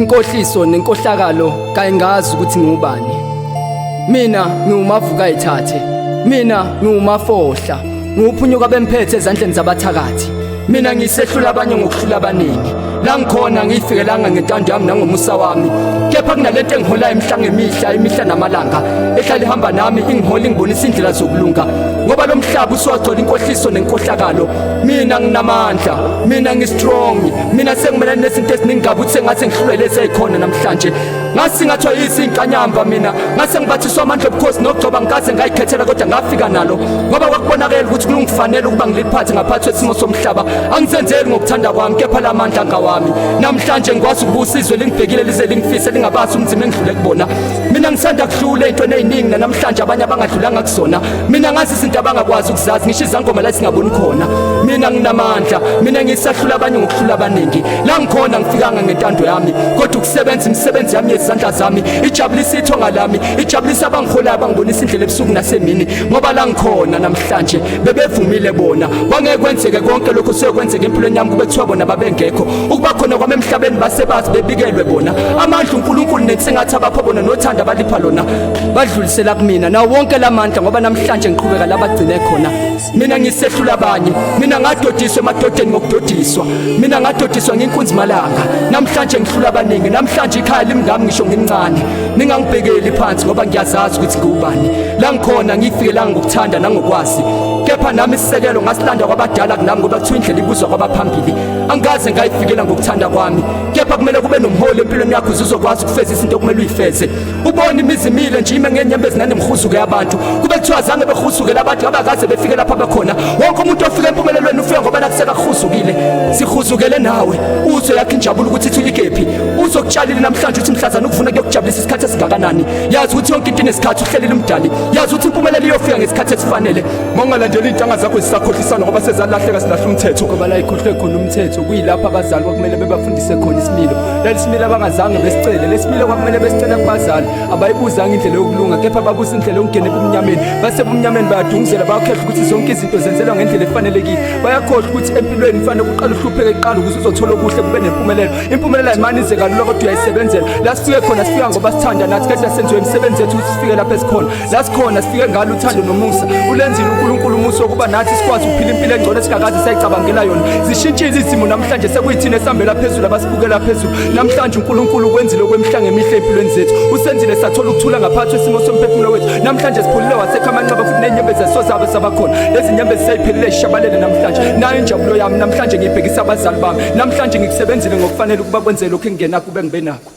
Inkohliso nenkohlakalo kayingazi ukuthi ngiwubani. Mina ngiwumavuka ayithathe. Mina ngiwumafohla. Ngiwuphunyuka bemphethe ezandleni zabathakathi. Mina ngisehlula abanye ngokuhlula abaningi. La ngikhona ngiyifikelanga ngentando yami nangomusa wami. Kepha kunalento engiholayo imihla ngemihla, imihla namalanga. Ehlala ihamba nami ingihola ingibonisa indlela zokulunga. Ngoba lo mhlaba usuwagcwala inkohliso nenkohlakalo. Mina nginamandla, mina ngistrong, mina sengimelane nezinto eziningi kabi ukuthi sengathi ngihlulwe lezi ezikhona namhlanje. Ngasingathwa yizi inkanyamba mina, ngase ngibathiswa amandla obukhosi nokugcoba ngikaze ngayikhethela kodwa ngafika nalo ngoba kwakubonakele ukuthi kulungifanele ukuba ngiliphathe ngaphathi kwesimo somhlaba. Angizenzeli ngokuthanda kwami kepha la mandla ngawami. Namhlanje ngikwazi ukubusa izwe lingibhekile lize lingifise lingabazi umzimba engidlule kubona. Mina ngisanda kudlula ey'ntweni ey'ningi nanamhlanje abanye abangadlulanga kuzona. Mina ngazi izinto abangakwazi ukuzazi ngisho izangoma la singaboni khona. Mina nginamandla, mina ngisahlula abanye ngokuhlula abaningi. La ngikhona ngifikanga ngentando yami, kodwa ukusebenza imisebenzi yami yezandla zami ijabulisa ithonga lami, ijabulisa abangiholayo abangibonisa indlela ebusuku nasemini, ngoba la ngikhona namhlanje bebevumile bona. Kwangeke kwenzeke konke lokho sekwenzeka empilweni yami kube kuthiwa bona babengekho. Ukuba khona kwami emhlabeni basebazi bebikelwe bona. Amandla uNkulunkulu nensingathi abapha bona nothando abalipha lona badlulisela kumina nawo wonke lamandla, ngoba namhlanje ngiqhubeka labagcine khona. Mina ngisehlula abanye, mina ngadodiswa emadodeni ngokudodiswa, mina ngadodiswa nginkunzi malanga. Namhlanje ngihlula abaningi, namhlanje ikhaya limngami ngisho ngimncane. Ningangibhekeli phansi ngoba ngiyazazi ukuthi ngiwubani. La ngikhona ngiyifikelanga ngokuthanda nangokwazi, kepha nami isisekelo ngasilanda kwabadala kunami, ngoba kuthiwa indlela ibuzwa kwabaphambili. Angikaze ngayifikela ngokuthanda kwami, kepha kumele kube nomholi empilweni yakho ukuze uzokwazi ukufeza izinto okumele uyifeze. Ubona imizi imile nje ime ngenyembezi nanemhuzuko yabantu, kube kuthiwa zange behuzukele abantu abakaze befike lapha bekhona. Wonke umuntu ofika empumelelweni ufika ngoba nakusekakhuzukile. Sihuzukele nawe uzwe yakho injabulo ukuthi ithi ulikephi. Uzokutshalile namhlanje uthi mhlazana ukuvuna kuyokujabulisa isikhathi esingakanani. Yazi ukuthi yonke into inesikhathi, uhlelile umdali. Yazi ukuthi impumelelo iyofika ngesikhathi esifanele. Mawungalandeli iy'ntanga zakho zisakhohlisana ngoba sezalahleka silahla umthetho. Ngoba la ikhohlwe khona umthetho kuyilapho abazali kwakumele bebafundise khona isimilo. Leli similo abangazange besicele, lesimilo kwakumele besicele kubazali. Abayibuzanga indlela yokulunga kepha babuza indlela yokungena ebumnyameni. Basebumnyameni bayadunguzela, bayakhohlwa ukuthi zonke izinto zenzelwa ngendlela efanelekile. Bayakhohlwa ukuthi empilweni kufanele uqale uhlupheke kuqala ukuze uzothola okuhle kube nempumelelo. Impumelelo ayimane ize kalula kodwa uyayisebenzela. La sifike khona sifika ngoba sithanda nathi kepha senziwe imisebenzi yethu ukuthi sifike lapho esikhona. La sikhona sifike ngalo uthando nomusa. Ulenzile uNkulunkulu umusa wokuba nathi sikwazi ukuphila impilo engcono esingakaze sayicabangela yona. Zishintshile izimo namhlanje, sekuyithina esihambela phezulu abasibukela phezulu. Namhlanje uNkulunkulu ukwenzile okwemihla ngemihla empilweni zethu. Usenzile sathola ukuthula ngaphansi kwesimo somphefumulo wethu. Namhlanje siphulile wasekha amanxeba futhi nenyembezi asozabe sabakhona. Lezi nyembezi seyiphelile zishabalele namhlanje. Nayo injabulo yami namhlanje ngiyibhekisa abazali bami. Namhlanje ngikusebenzile ngokufanele ukuba kwenze lokhu engingenakho kube ngibe nakho.